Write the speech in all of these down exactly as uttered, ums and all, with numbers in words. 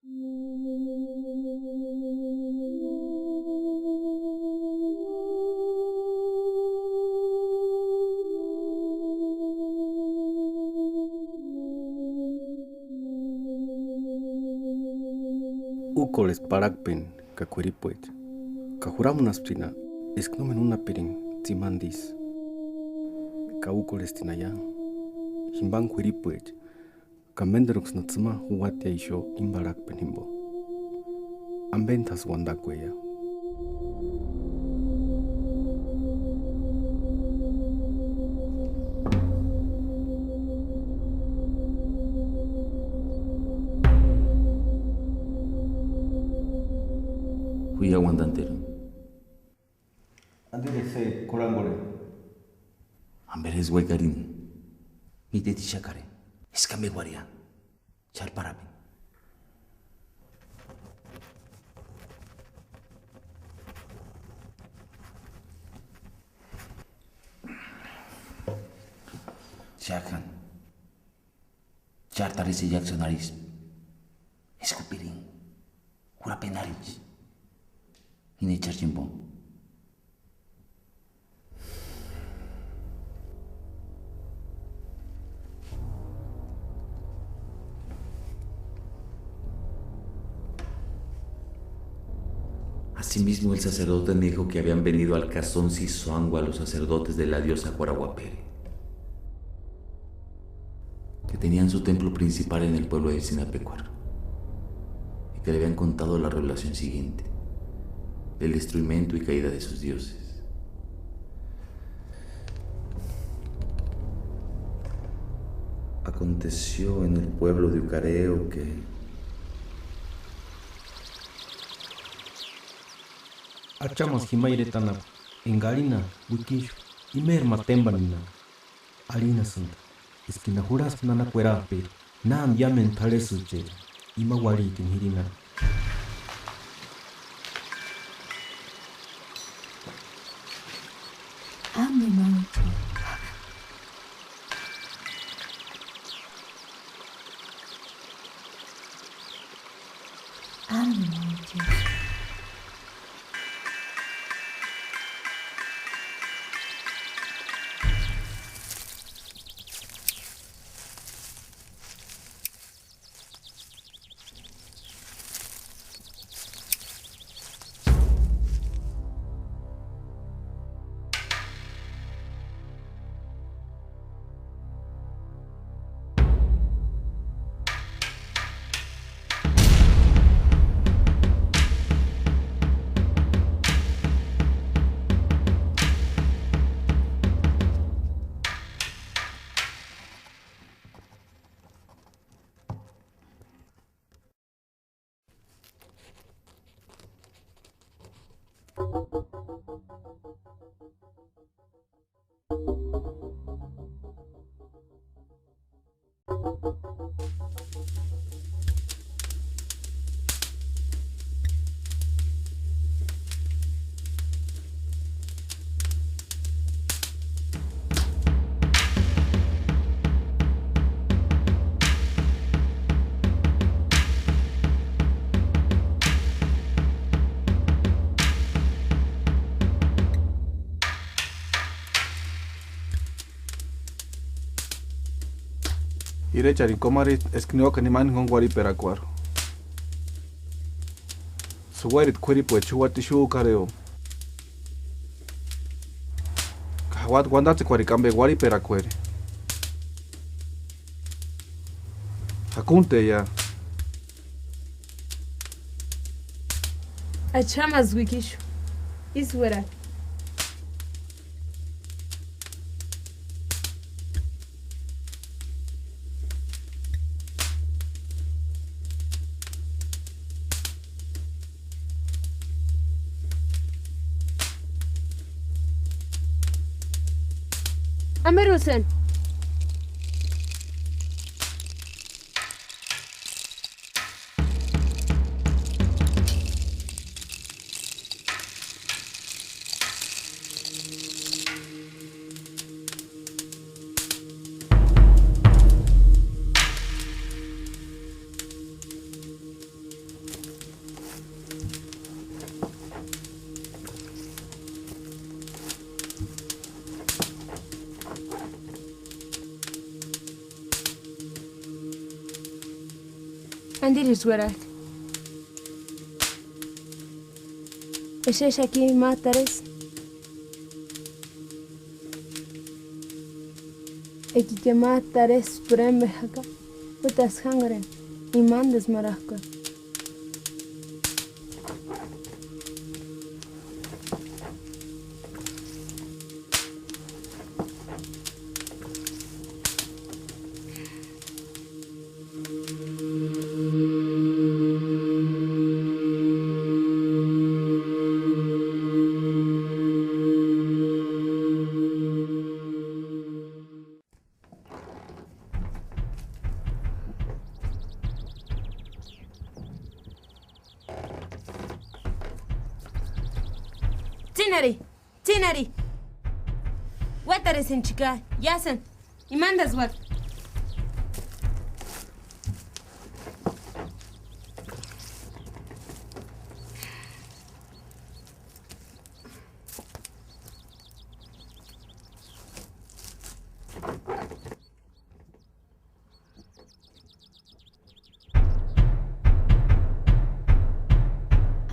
Úkorhespti parhakpeni ka k'uiripuecha, ka juramunhasptina eska nómeni únhapiringa tsimani dísï. Ka úkorhestinhaia jimbani k'uiripuecha, ka ménderuksï na tsïma juuatia ixu íni parhakpeni jimbo. ¿Ambent'asï uandakueia? Juia uandanteruni. ¿Andiri exeiti kurhangorheni? ¿Amberi exeiti uékarini? Mítetixakare, eska ambe uarhia. Chári parhapeni. Chári jáni. Chári tarhisï Jackson arhispti. Eskupiringa. Jurapenarichi. Íni echeri jimbo. Asimismo, el sacerdote me dijo que habían venido al Kazonsi Soangua los sacerdotes de la diosa Guaraguapere, que tenían su templo principal en el pueblo de Sinapecuaro, y que le habían contado la revelación siguiente: el destruimiento y caída de sus dioses. Aconteció en el pueblo de Ucareo que... Achamasï jima iretanhapka enga arhinhani uikixu imeri ma témbanini. Arhinhasïnti eskini jurhaspka nana kuerajperi, náni iámendu t'arhesïcheri, ima uarhitini jirinhani. Áme Mauchia. Áme Mauchia. Irecharini komarhit'u eska niuaka nimani jinguni uarhiperakuarhu. Suerhitku k'uiripuecha juuati ixu Ukareo, ka jauati uandatsekuarhikua ambe uarhiperakueri. Jakunteia. Achamaska uikixu, ísï uera. Amerusen. Andirisï uerak'i? Exexaki májtarhu ésï. Ekikia májtarhu ésï purembe jaka, útasï jánhareni imandasï marajkuarhu. Tsínhari, tsínhari. Uétaresïnchika, iásïni, imandasï uaka.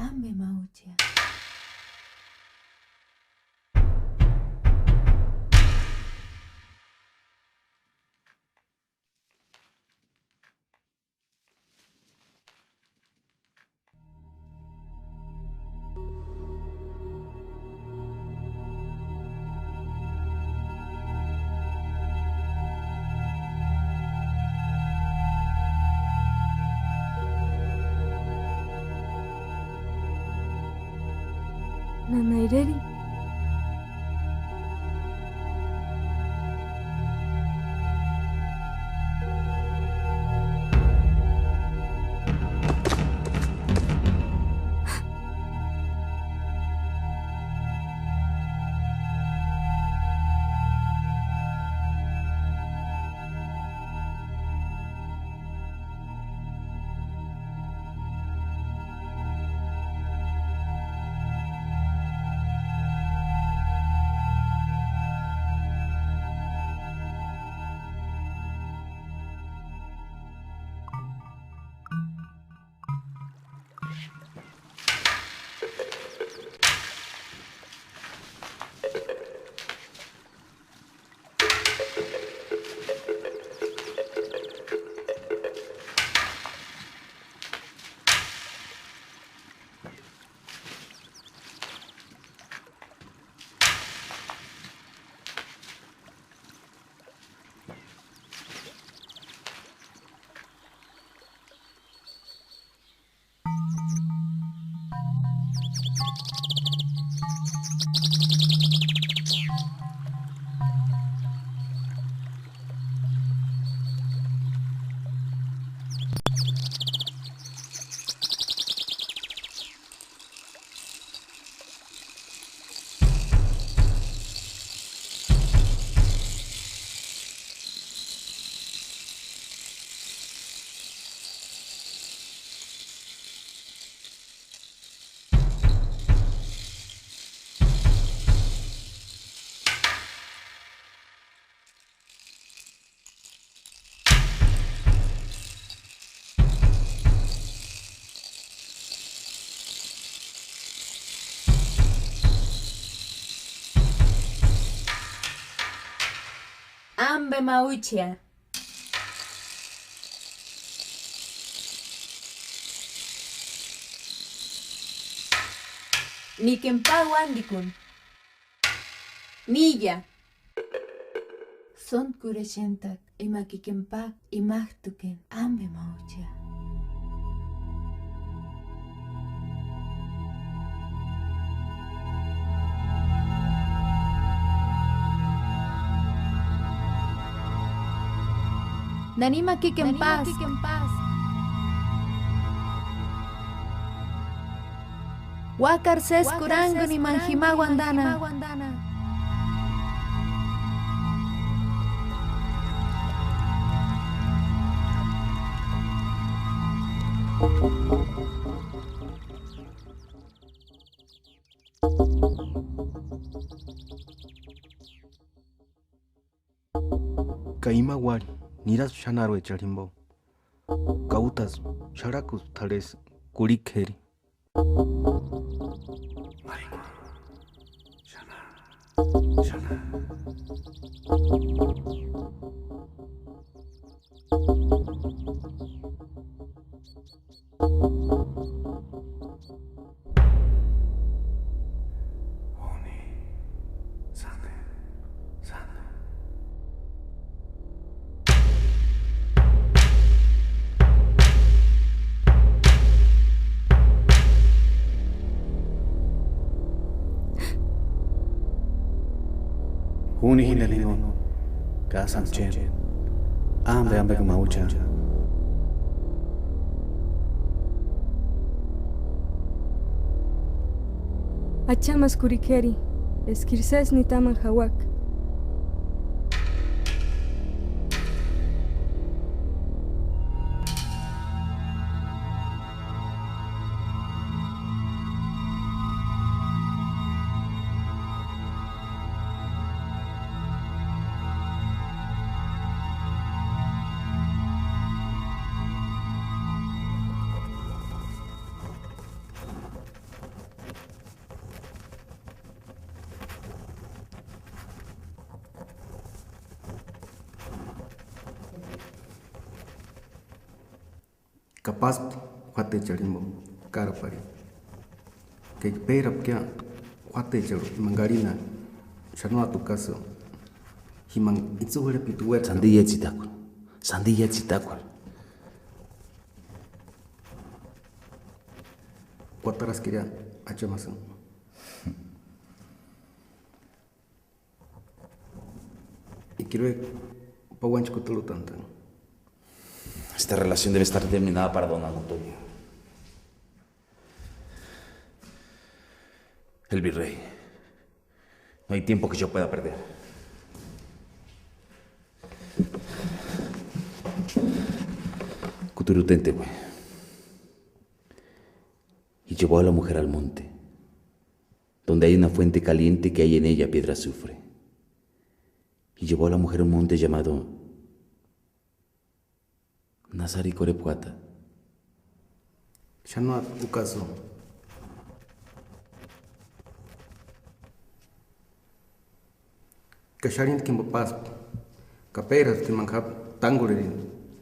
Ambe ma úchia. Nana ireri. Ambe ma úchia. Níkeni pa uándikuni. Níia. Sóntku kurhexent'aka, imakikeni pa imajtukeni. Ambe ma úchia. Nani ma kíkeni pásï. Uájkaru sési kurhanguni imani jima uandani. Ka ima uarhi niraspti xáni aruechani jimbo, ka útasï Xarhakuspti t'arhesï kurhikeri. Júni jindani jinguni ka sáni chéni, ambe ambekani ma úchani. Achamaskuri k'éri, eskiri sési nitamani jauaka. Ka páspti juátecharhu jimbo káraparini. Ka enga pérapkia juátecharhu imani karhinhani, xáni úati jukasï, jimani itsï uérhepiti uéra. Sandi iátsïtakuni, sandi iátsïtakuni. Kuataraskiria achemasïni. Ikiruekua pa uánchkuturhutantani. Esta relación debe estar terminada para don Antonio. El virrey. No hay tiempo que yo pueda perder. Kuturhutentekueni. Y llevó a la mujer al monte, donde hay una fuente caliente que hay en ella piedra azufre. Y llevó a la mujer a un monte llamado Nazari Korephuata. Xáni úati jukasï. Ka xárhintkua jimbo páspti, ka péraspti jimani jápi tángorherini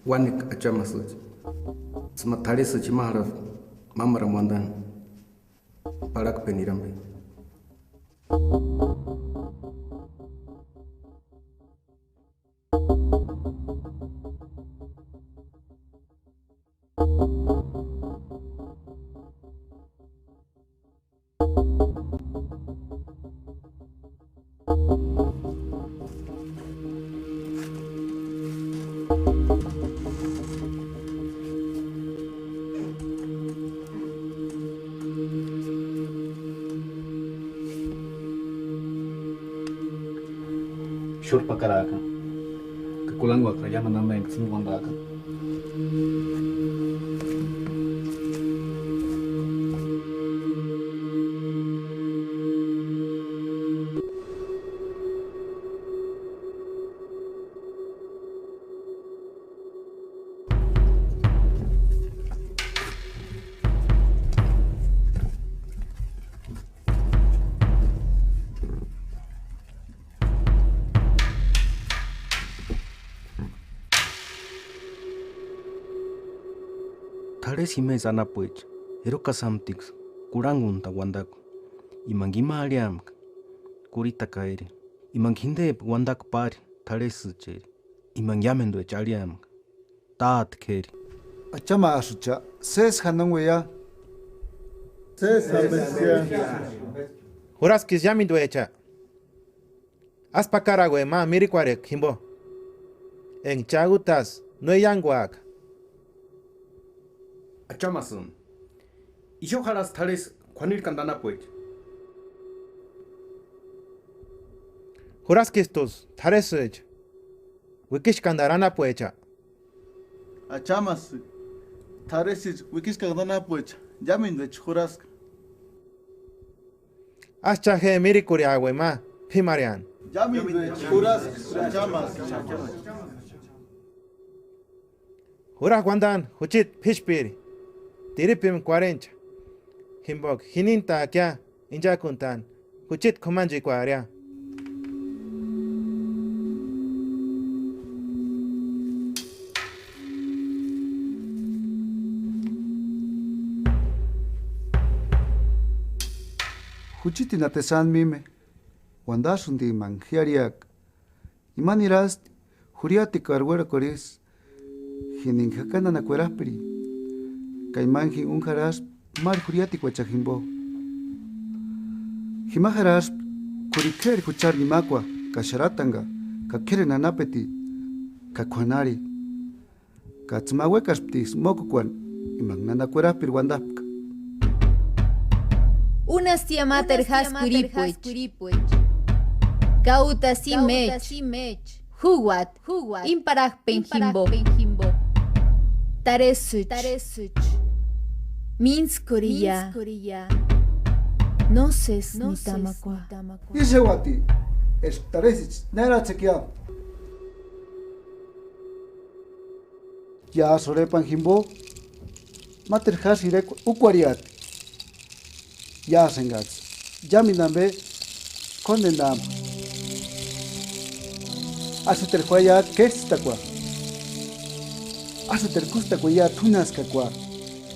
uánekua achamasïcha. Tsïma t'arhesïcha jima jarhaspti mámarani uandani, parhakpeni nirambeni. Xúrhu pakaraaka, ka kurhanguaka iámendu ambe enga tsîndi uandaaka. T'arhesï jimesï anapuecha, erokasï jámtiksï kurhanguntani uandakua. Imangu ima arhiampka: Kurhita ka ere, imangu jindepka uandakua pári t'arhesïcheri, imangu iámenduecha arhiampka: Táte k'éri. Achamasïcha, sési janongueia. Sési jambeskia. Juraskisï iámenduecha. Ásï pakaraueni ma mirikuarhekua jimbo, enga cha útasï no eánguaka. Achamasïni. Ixu jarhasti t'arhesï k'uanirhu kantani anapuecha. Juraskistusï t'arhesïcha, uikixkantarhu anapuecha. Achamasï, t'arhesïcha uikixkantarhu anapuecha, iámenduecha juraska. Ásï cha je mirikurhiaueni ma p'ímarheani. Iámenduecha juraska, achamasï. Jurak'a uantani jucheti p'íchpiri, Tiripimni kuarhencha, jimboka ji níntakia inchakuntaani jucheti k'umanchekuarhia. Juchitini atesï sáni míme, uandasïntimani ji arhiaka. Ima nirasti jurhiatekuarhu uérhakuarhu isï, jini enga jakani anakuerap'irini, ka imani ji úngu jarhaspti máru jurhiatekuechani jimbo. Jima jarhaspti k'uiri k'éri juchari nimakua ka xaratanka ka k'éreni anapeti ka k'uanari. Ka tsïma uékasptiksï mókukuani, imanksï nanakuerap'iri uantapka. Únastia máteru jásï kuiripuecha, ka útasï imecha. Júuati, íni parhakpeni jimbo. Taresïchi, míntskuria. Nósesi nitamakua. Ísï jeuati, eska taresïchi nératsekia. Iásï urhepani jimbo, máteru jásï irekua úkorheati. Iásï engaksï iámendu ambe k'óndendampka. Ásïteru juáiati kéts'ïtakua. Ásïteru kústakua iáti únhaskakua.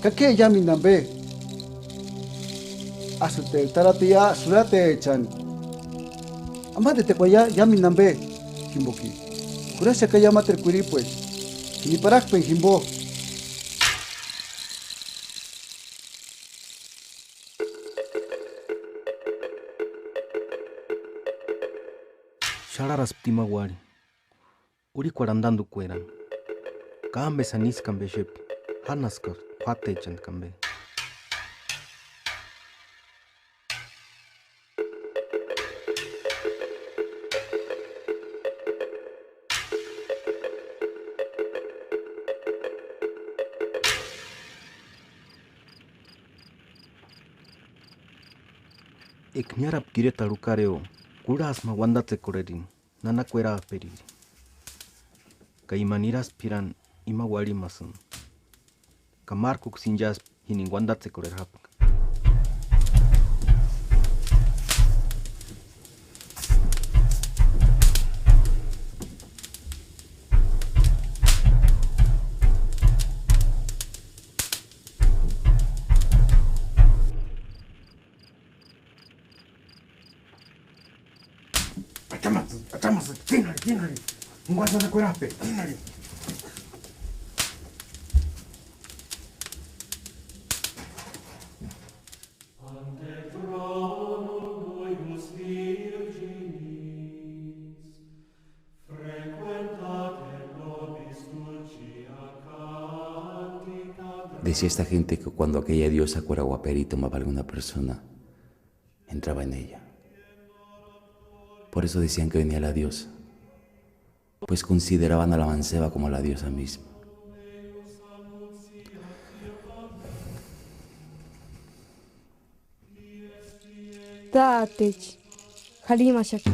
Ka k'é iámendu ambe. Ásïteru tarataia suratechani. Amandetekuaia iámendu ambe, jimboki jurhaxakaia máteru kuiripuecha, jini parhakpeni jimbo. Xarharaspti ima uarhi, urhikuarhu andandukuerani. Kámbesï jani ísku ambe exepti, jánaskaspti juátechantkua ambe. Eka niárapka iretarhu jukarheo, kurhasï ma uandatsekorherini nana kuerajperiri. Ka imani niraspirani ima uarhimasïnti, ka márkuksï inchaspti jini enga uandatsekorheri jápka. Achamasï, achamasï, tínhari, tínhari. Enga uandatsekorhejpe, tínhari. Decía esta gente que cuando aquella diosa cuerda guaperí tomaba alguna persona, entraba en ella. Por eso decían que venía la diosa, pues consideraban a la manceba como la diosa misma. Tátechi, jalimaxaka.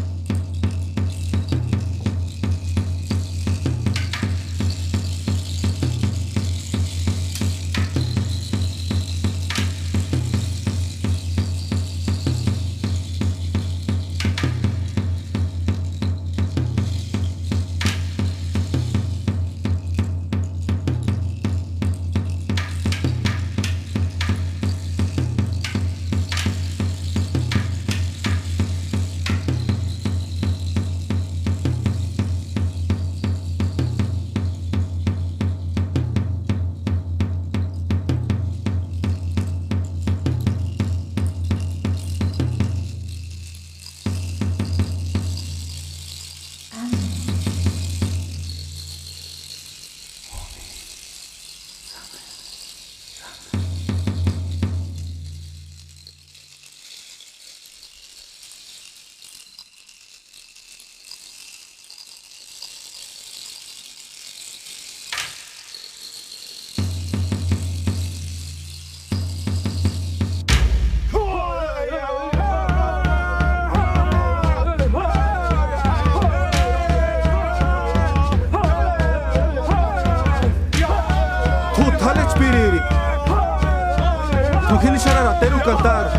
Jini xarhara teru kantari.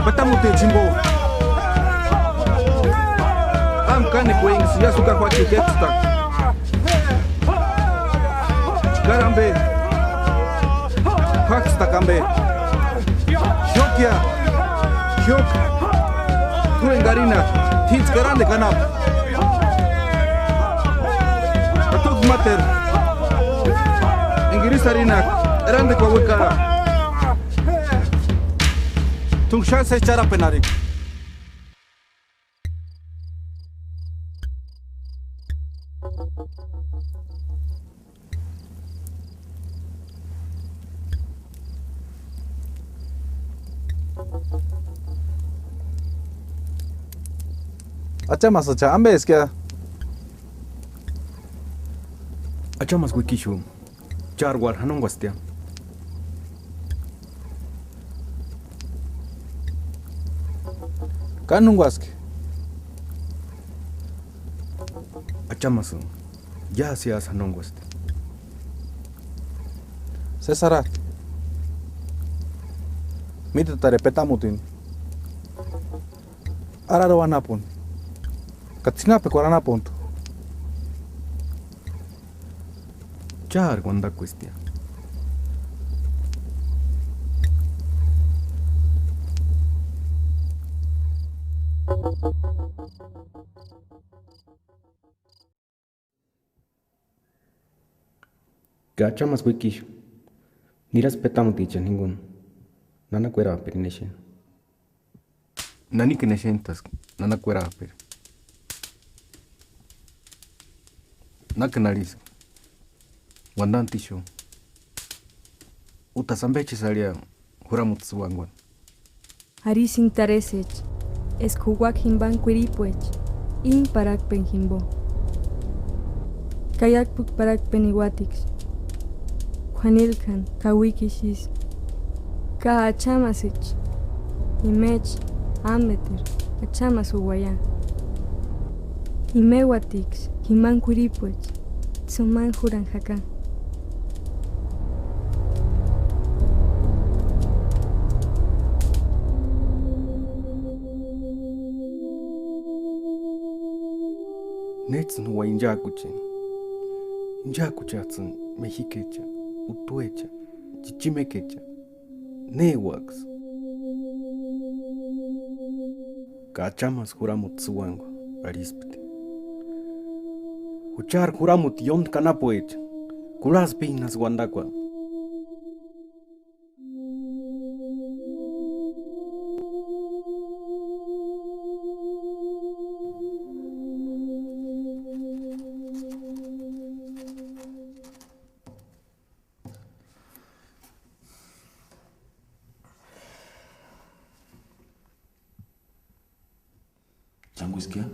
Petamuticha jimbo. Ámu kánekuenksï iásï jukari juácheni kéts'ïtaka. Chkari ambe. Juák'sïtaka ambe. Jiók'ia. Jiók'a. T'u enga arhinaka, t'ítsku erandekua anapu. Ka t'úksï máteru. Enga ísï arhinaka, erandekua uékara. T'únksï xáni sési chárhapenharhikua. Achamasïcha, ambeskia. Achamasï uikixu. Chári uári janonguastia. Káni junguaski. Achamasï, iásï iásï janonguasti. Sési jarhati. Mítetari petamutini. Arhari anapuntku. Ka ts'inhapekuarhu anapuntku. Chári uandakuestia. Ka achamasï uikixu. Nirasï petamutichani jinguni. Nana kueraaperini exeni. Nanikini exentaski nana kueraaperi. Nákini arhiska. Uandantixu. Útasï ambechesï arhia juramuti sïuanguani. Arhisïnti tare esecha eska juuaka jimbani kuiripuecha íni parakpeni jimbo. Ka iákpuki parakpeni uátiksï. K'uanilkani ka uíkixu isï. Ka achamasïchi, imecha ámbeteru achamasï uauaia. Imeuatiksï jimani kuiripuecha tsïmani jurhani jaka. ¿Néts'ïni juua inchaakucheni? ¿Inchaakuchejtsïni mexikecha, utuecha, chichimekecha? ¿Néuaksï? Ka achamasï juramuti sïuangua arhispti. Juchari juramuti ióntki anapuecha, kurhaspinhasï uandakua. ¿Cháni kuiskia?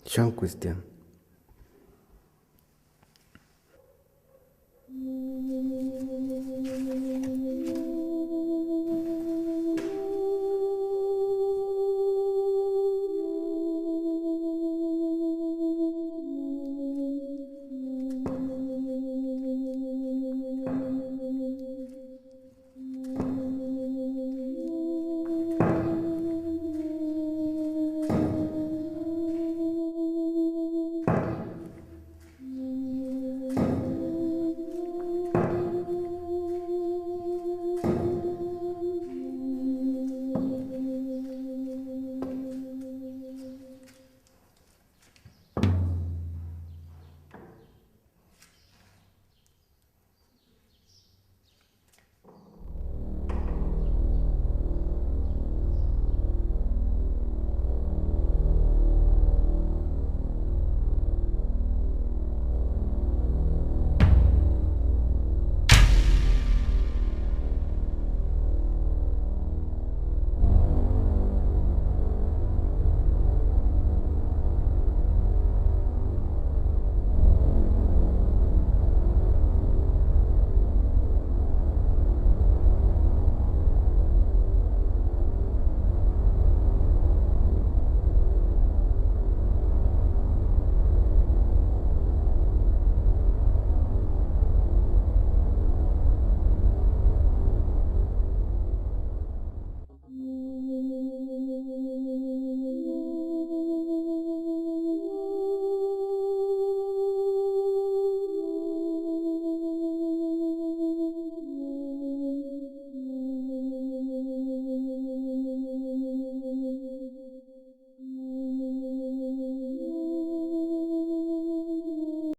Xáni kuistia.